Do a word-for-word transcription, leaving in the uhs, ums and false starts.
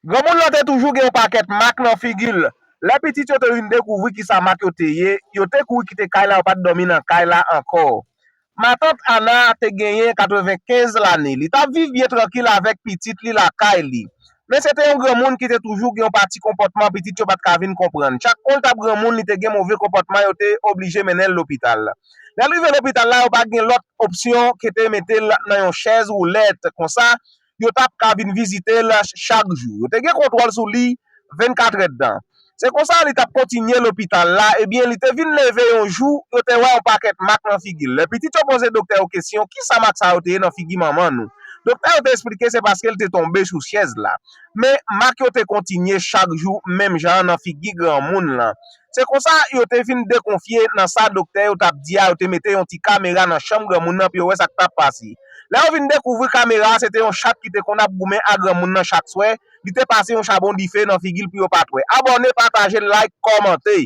Granmoun lan te toujou gen yon pakèt mak nan figi l. Lè pitit yo te vin dekouvri kisa mak yo te ye, yo te kouri kite kay la, yo pa t dòmi nan kay la ankò. Matant Ana te genyen katrevenkenz lane. Li t ap viv byen trankil avèk pitit li lakay li. Men se te yon granmoun ki te toujou gen yon pati konpòtman pitit yo pa t ka vin konprann. Chak kon l t ap granmoun, li te gen move konpòtman, yo te oblije mennen l lopital. Lè l rive lopital la, yo pa t gen lòt opsyon ke te mete l nan yon chèz woulèt. Konsa, yo t ap ka vin vizite l chak jou. Yo te gen kontwòl sou li vennkat èdtan. Se konsa li t ap kontinye lopital la, ebyen, li te vin leve yon jou, yo te wè yon pakèt mak nan figi l. Lè pitit yo poze doktè yo kesyon, kisa mak sa yo te ye nan figi manman nou? Doktè yo te esplike se paske l te tonbe sou chèz la. Men mak yo te kontinye chak jou, menm jan an nan figi granmoun lan. Se konsa, yo te vin dekonfye nan sa doktè yo t ap di a, yo te mete yon ti kamera nan chanm granmoun nan pou yo wè sa k t ap pase. Lè yo vin dekouvri kamera a, se te yon chat ki te konn ap goumen a granmoun nan chak swè, li te pase yon chabon dife nan figi l pou yo pa t wè. Abòne, pataje, like, kòmante.